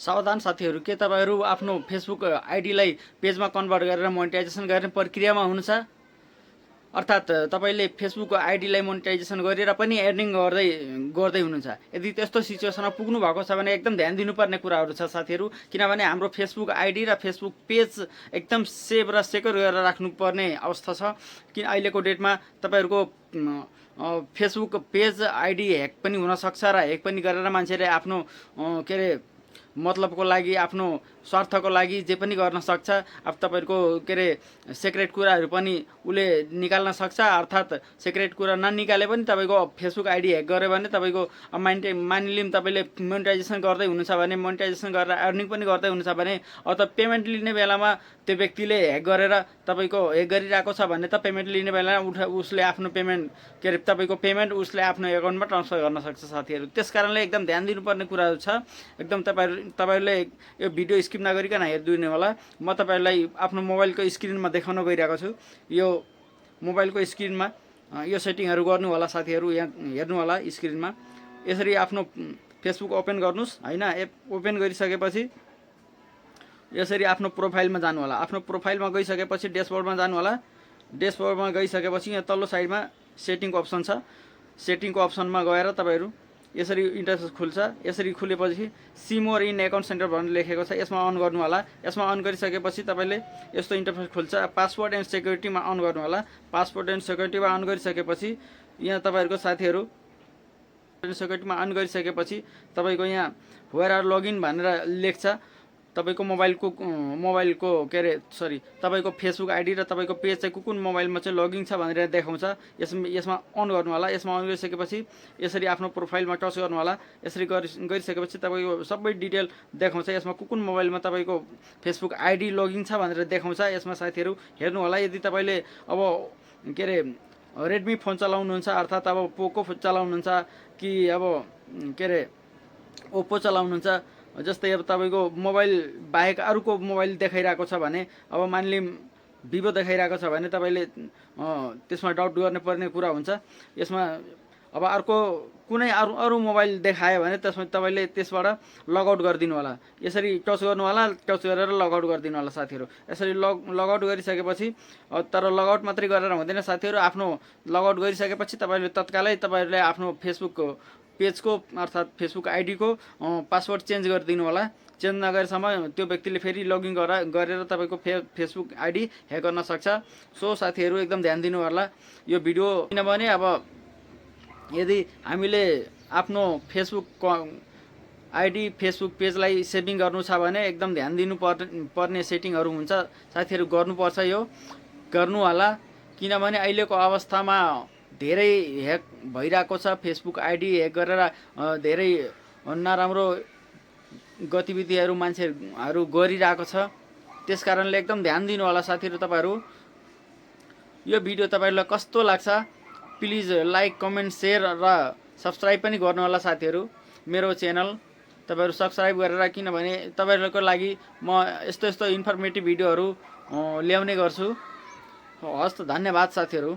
सावधान साथीहरू, के तपाईहरू आफ्नो फेसबुक आइडीलाई पेजमा कन्भर्ट गरेर मोनेटाइजेसन गर्ने प्रक्रियामा हुनुहुन्छ? अर्थात् तपाईले फेसबुक आइडीलाई मोनेटाइजेसन गरेर पनि अर्निङ गर्दै हुनुहुन्छ। यदि त्यस्तो सिचुएसनमा पुग्नु भएको छ भने एकदम ध्यान दिनुपर्ने कुराहरू छ साथीहरू, किनभने हाम्रो फेसबुक आइडी र फेसबुक पेज एकदम सेभ र सेक्योर गरेर राख्नुपर्ने अवस्था छ। किन अहिलेको डेटमा तपाईहरूको फेसबुक पेज आइडी ह्याक पनि हुनसक्छ र ह्याक पनि गरेर मान्छेले आफ्नो के अरे मतलबको लागि, आफ्नो स्वार्थको लागि जे पनि गर्न सक्छ। अब तपाईहरुको के अरे सिक्रेट कुराहरू पनि उले निकाल्न सक्छ। अर्थात् सिक्रेट कुरा ननिकाले पनि तपाईको फेसबुक आइडी ह्याक गर्यो भने तपाईको मानिलिम तपाईले मोनेटाइजेसन गर्दै हुनुहुन्छ भने, मोनेटाइजेसन गरेर अर्निङ पनि गर्दै हुनुहुन्छ भने, अथवा पेमेन्ट लिने बेलामा त्यो व्यक्तिले ह्याक गरेर तपाईको ह्याक गरिरहेको छ भने त पेमेन्ट लिने बेलामा उसले आफ्नो पेमेन्ट के अरे तपाईको पेमेन्ट उसले आफ्नो एकाउन्टमा ट्रान्सफर गर्न सक्छ साथीहरू। त्यसकारणले एकदम ध्यान दिनुपर्ने कुराहरू छ। एकदम तपाईहरुले यो भिडियो स्किप नगरिकन हेर्दिनु होला। म तपाईहरुलाई आफ्नो मोबाइलको स्क्रिनमा देखाउन गइरहेको छु। यो मोबाइलको स्क्रिनमा यो सेटिङहरू गर्नु होला साथीहरू, यहाँ हेर्नु होला स्क्रिनमा। यसरी आफ्नो फेसबुक ओपन गर्नुस् हैन। एप ओपन गरिसकेपछि यसरी आफ्नो प्रोफाइलमा जानु होला। आफ्नो प्रोफाइलमा गइसकेपछि ड्याशबोर्डमा जानु होला। ड्याशबोर्डमा गइसकेपछि यहाँ तल्लो साइडमा सेटिङको अप्सन छ। सेटिङको अप्सनमा गएर तपाईहरु यसरी इन्टरफेस खुल्छ। यसरी खुलेपछि see more in account center भनेर लेखेको छ, यसमा अन गर्नु होला। यसमा अन गरिसकेपछि तपाईले यस्तो इन्टरफेस खुल्छ। पासवर्ड एन्ड सेक्युरिटीमा अन गर्नु होला। पासवर्ड एन्ड सेक्युरिटीमा अन गरिसकेपछि यहाँ तपाईहरुको साथीहरु सेक्युरिटीमा अन गरिसकेपछि तपाईको यहाँ वेयर आर लगइन भनेर लेख्छ। तपाईको मोबाइलको के अरे तपाईको फेसबुक आइडी र तपाईको पेज चाहिँ कुन मोबाइलमा चाहिँ लगइन छ भनेर देखाउँछ। यसमा अन गर्नु होला। यसमा अन गरिसकेपछि यसरी आफ्नो प्रोफाइलमा टच गर्नु होला। यसरी गरिसकेपछि तपाईको सबै डिटेल देखाउँछ। यसमा कुन मोबाइलमा तपाईको फेसबुक आइडी लगइन छ भनेर देखाउँछ। यसमा साथीहरु हेर्नु होला। यदि तपाईले अब के अरे रेडमी फोन चलाउनुहुन्छ, अर्थात् अब पोको फोन चलाउनुहुन्छ कि अब के अरे ओप्पो चलाउनुहुन्छ, जस्तै अब तपाईको मोबाइल बाहेक अरूको मोबाइल देखाइरहेको छ भने, अब मानिलिम भिभो देखाइरहेको छ भने तपाईले त्यसमा डाउट गर्ने पर्ने कुरा हुन्छ। यसमा अब अर्को कुनै अरू मोबाइल देखायो भने त्यसमा तपाईले त्यसबाट लगआउट गरिदिनु होला। यसरी टच गर्नु होला। टच गरेर लगआउट गरिदिनु होला साथीहरु। यसरी लगआउट गरिसकेपछि तर लगआउट मात्रै गरेर हुँदैन साथीहरु। आफ्नो लगआउट गरिसकेपछि तपाईले तत्कालै तपाईहरुले आफ्नो फेसबुक पेजको अर्थात् फेसबुक आइडीको पासवर्ड चेन्ज गरिदिनु होला। चेन्ज नगरेसम्म त्यो व्यक्तिले फेरि लगइन गरेर तपाईको फेसबुक आइडी ह्याक गर्न सक्छ। सो साथीहरु एकदम ध्यान दिनु होला यो भिडियो, किनभने अब यदि हामीले आफ्नो फेसबुक आइडी फेसबुक पेजलाई सेभिङ गर्नु छ भने एकदम ध्यान दिनु पर्ने सेटिङहरू हुन्छ साथीहरु। गर्नुपर्छ, यो गर्नु होला। किनभने अहिलेको अवस्थामा धेरै ह्याक भइरहेको छ। फेसबुक आइडी ह्याक गरेर धेरै नराम्रो गतिविधिहरू मान्छेहरू गरिरहेको छ। त्यसकारणले एकदम ध्यान दिनु होला साथीहरु। तपाईहरु यो भिडियो तपाईहरुलाई कस्तो लाग्छ प्लिज लाइक, कमेन्ट, शेयर र सब्स्क्राइब पनि गर्नु होला साथीहरु। मेरो च्यानल तपाईहरु सब्स्क्राइब गरेर, किनभने तपाईहरुको लागि म यस्तो इन्फर्मेटिभ भिडियोहरू ल्याउने गर्छु। हस्त, धन्यवाद साथीहरु।